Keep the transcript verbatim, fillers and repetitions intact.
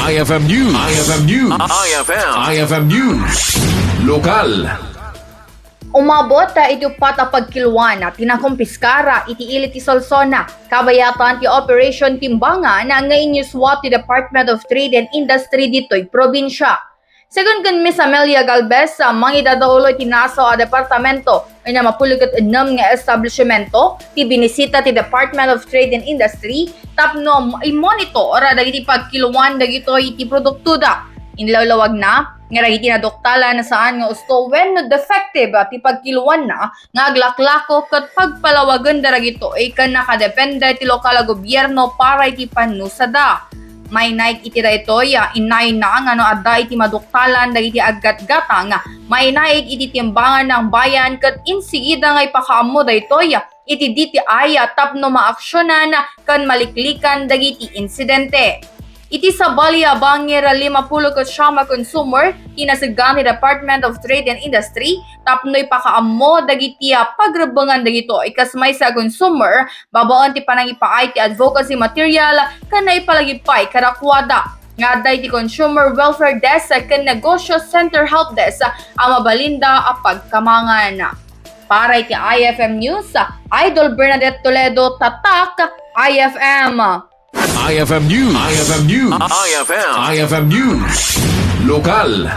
I F M News. I F M News. I F M. I F M News. Lokal. Umabot iti uppat a pagkiluan ti nakumpiskara iti ili ti Solsona, kabayatan ti Operation Timbangan nga inyuswa ti Department of Trade and Industry ditoy probinsya. Segun ken Miss Amelia Galvez, mangidadaulo iti nasao a departamento, ania mapulo ket ennem nga establishmento ti binisita ti Department of Trade and Industry tapno i-monitor dagiti pagkiluan dagitoy iti produktoda. Inlawlawagna nga dagiti naduktalan a saan nga usto wenno defective ti pagkiluanna nga aglaklako ket pagpalawagenda dagitoy ken nakadepende ti lokal a gobierno para iti panusada. Mainaig iti daytoy, innaynna nga no adda iti maduktalan dagiti aggatgatang, mainaig iti timbangan ng bayan ket insigida nga ipakaammo daytoy iti D T I tapno maaksionan ken maliklikan dagiti insidente. Iti sabali a bangir, limapulo ket siam a consumer ti nasagana ti Department of Trade and Industry tapno ipakaammo dagiti pagrebbengan dagitoy kas maysa a consumer babaen ti panangipaay ti advocacy material ken naipalagip pay kadakuada nga adda iti Consumer Welfare Desk ken Negosyo Center Help Desk a mabalinda a pagkamangan. Para iti I F M News, Idol Bernadette Toledo, Tatak, I F M. I F M News. I F M News. I F M. I F M News. Lokal.